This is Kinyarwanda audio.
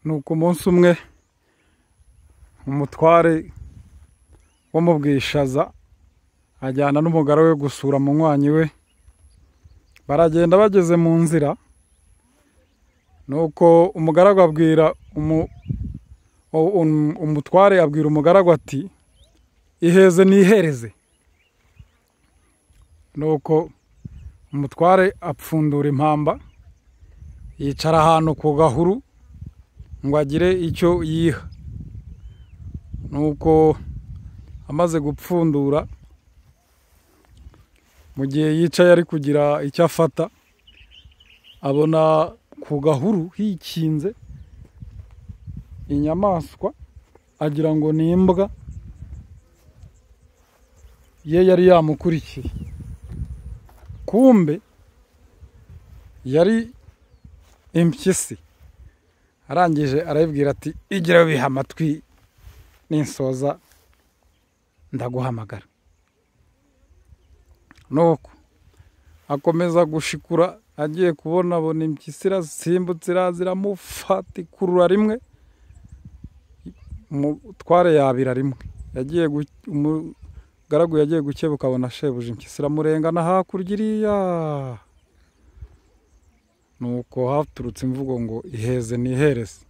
Nuko umunsi umwe umutware wo mu Bwishaza ajyana n'umugara we gusura munywanyi we, baragenda bageze mu nzira, nuko umugaragu abwira umutware abwira umugaragu ati iheze nihereze. Nuko umutware apfundura impamba, yicara ahantu ku gahuru ngo agire icyo yiha. Nuko amaze gupfundura, mu gihe yicaye ari kugira icyo afata, abona ku gahuru hikinze inyamaswa, agira ngo ni imbwa ye yari yamukurikiye, kumbe yari impyisi. Arangije arayibwira ati igira biha amatwi, ninsoza ndaguhamagara. Nuko akomeza gushikura, agiye kubona abona impyisi irasimbutse iraza iramufata ikurura rimwe, umutware yabira rimwe. Yagiye umugaragu yagiye gukebuka abona shebuja, impyisi iramurengana hakurya iriya. Nuko haturutse imvugo ngo iheze nihereze.